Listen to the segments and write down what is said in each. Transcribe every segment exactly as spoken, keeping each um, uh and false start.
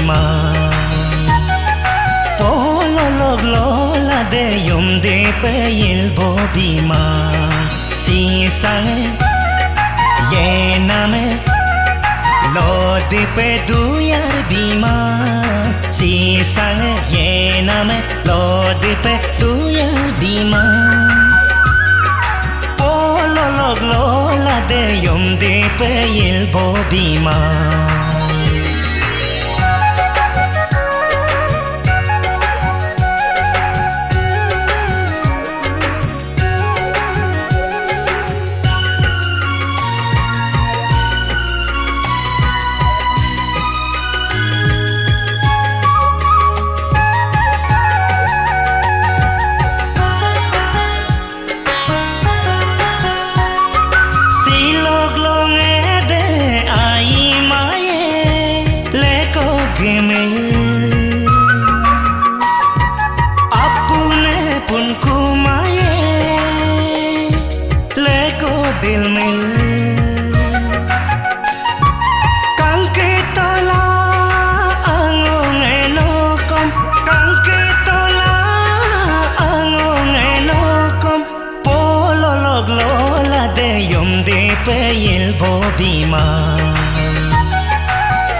ma. Pololok lola de yom de pe yil bo bima. Sisange yename lodi pe duyar bima. Sisange yename lodi pe duyar bima. Pololok lola de yom de pe yil bo bima. Silok long ede ai maye leko gemil. Apune pun kumaye leko dilmil. Kangkitola angong enokom, kangkitola angong enokom. Pololok lola de yom de pe yil bo bima.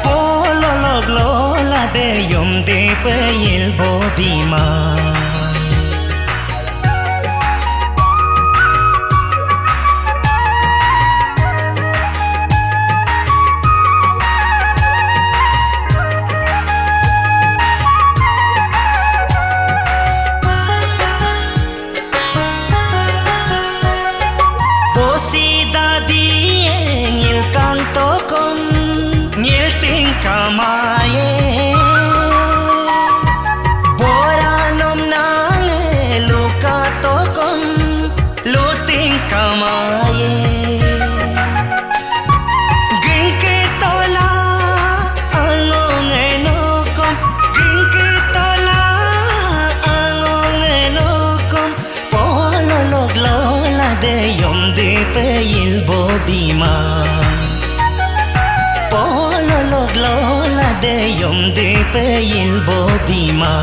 Pololok lola de yom de pe yil bo bima. Bosi dadi e ngil kang tokom, ngil ting kamaye. Bora nom nange luka tokom, lu ting kamaye. Gengke tola angong enokom, gengke tola angong enokom. Pololok lola de yom de pe yil bo bima. Pololok lola de yom de pe yil bo bima.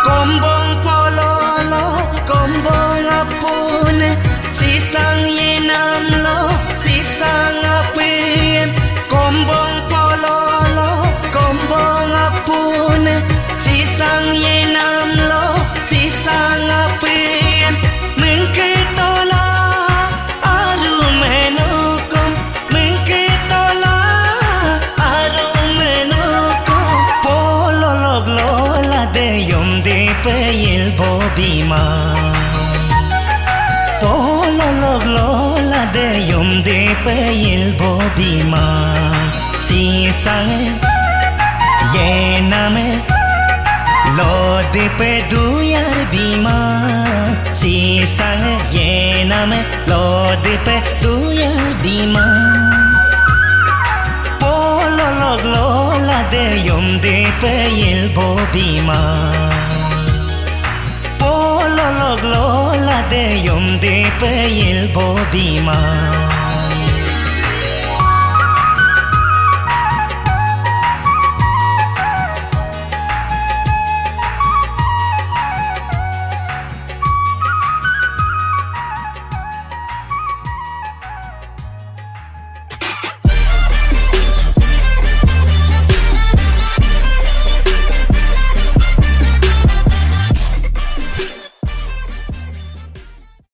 Kombong pololo, kombong apune, sisang yenamlo, sisang apien. Kombong pololo, kombong apune, sisang yenamlo, sisang apien. Mengketola arum enokom, mengketola arum enokom. Pololok lola de yom de pe yil bo bima. Pololok lola de yom de pe yil bo bima. Sisange yename lodi pe duyar bima. Sisange yename lodi pe duyar bima. Pololok lola de yom de pe yil bo bima. Pololok lola de yom de pe yil bo bima.